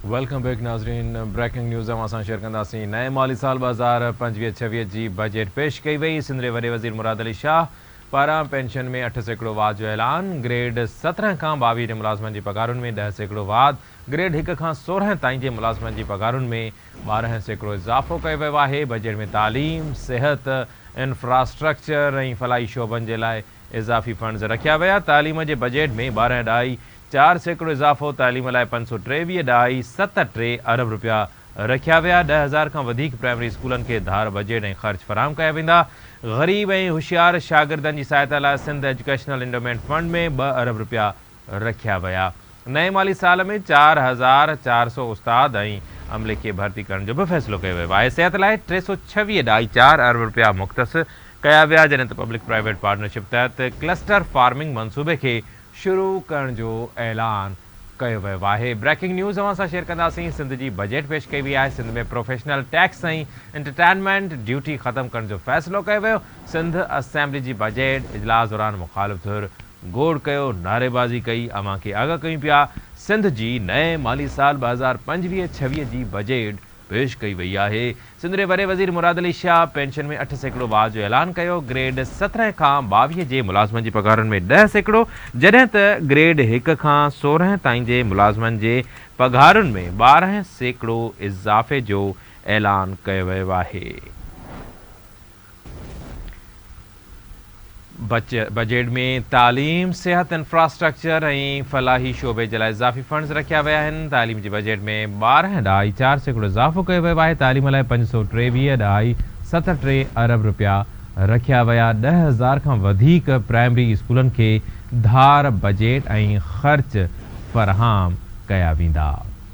Welcome back ناظرين breaking news اوهان سان شيئر ڪنداسين نئين مالي سال 2025 26 جي بجيٽ پيش ڪئي وئي سنڌ جي وڏي وزير مراد علي شاهه پاران پينشن ۾ 8% واڌ جو اعلان گريڊ 17 کان 22 جي ملازمن جي پگهارن ۾ 10% واڌ گريڊ هڪ کان 16 تائين جي ملازمن جي پگهارن ۾ 12% اضافو ڪيو ويو آهي بجيٽ ۾ تعليم صحت انفراسٽرڪچر ۽ فلاحي شعبن جي لاء اضافي فنڊز رکيا ويا، تعليم جي بجيٽ ۾ ٻارهن ڏهائي چار سيڪڙو اضافو، تعليم لاء پنج سؤ ٽيويهه ڏهائي ست ٽي ارب رپيا رکيا ويا، 10,000 کان وڌيڪ پرائمري اسڪولن کي ڌار بجيٽ ۽ خرچ فراهم ڪيا ويندا، غريب ۽ هوشيار شاگردن جي سهائتا لاء سنڌ ايجوڪيشنل انڊومينٽ فنڊ ۾ 2 ارب رپيا رکيا ويا. نئين مالي سال ۾ 4400 استاد ۽ عملي کي ڀرتي ڪرڻ جو به فيصلو ڪيو ويو آهي. صحت لاء ٽي سؤ ڇويهه ڏهائي چار ارب رپيا مختص ڪيا ويا، جڏهن ته پبلڪ پرائيويٽ پارٽنرشپ تحت ڪلسٽر فارمنگ منصوبي کي شروع ڪرڻ جو اعلان ڪيو ويو آهي. بريڪنگ نيوز اوهان سان شيئر ڪنداسين، سنڌ جي بجيٽ پيش ڪئي وئي آهي، Sindh ۾ professional tax ۽ entertainment duty ختم ڪرڻ جو فيصلو ڪيو ويو، سنڌ اسيمبلي جي بجيٽ اجلاس دوران مخالف ڌر گوڙ ڪيو، نعريبازي ڪئي، اوهان کي آگاهه ڪيون پيا، سنڌ جي نئين مالي سال 2025 26 جي بجيٽ پيش ڪئي وئي آهي. سنڌ جي وڏي وزير مراد علي شاهه پينشن ۾ 8% واڌ جو اعلان ڪيو، گريڊ 17 کان 22 جي ملازمن جي پگهارن ۾ 10% جڏهن ته گريڊ هڪ کان 16 تائين جي ملازمن جي پگهارن ۾ 12% اضافي جو اعلان ڪيو ويو آهي. بجيٽ ۾ تعليم، صحت، انفراسٽرڪچر ۽ فلاحي شعبي جي لاء اضافي فنڊز رکيا ويا آهن، تعليم جي بجيٽ ۾ ٻارهن ڏهائي چار سيڪڙو اضافو ڪيو ويو آهي، تعليم لاء پنج سؤ ٽيويهه ڏهائي ست ٽي ارب رپيا رکيا ويا، 10,000 کان وڌيڪ پرائمري اسڪولن کي ڌار بجيٽ ۽ خرچ فراهم ڪيا ويندا.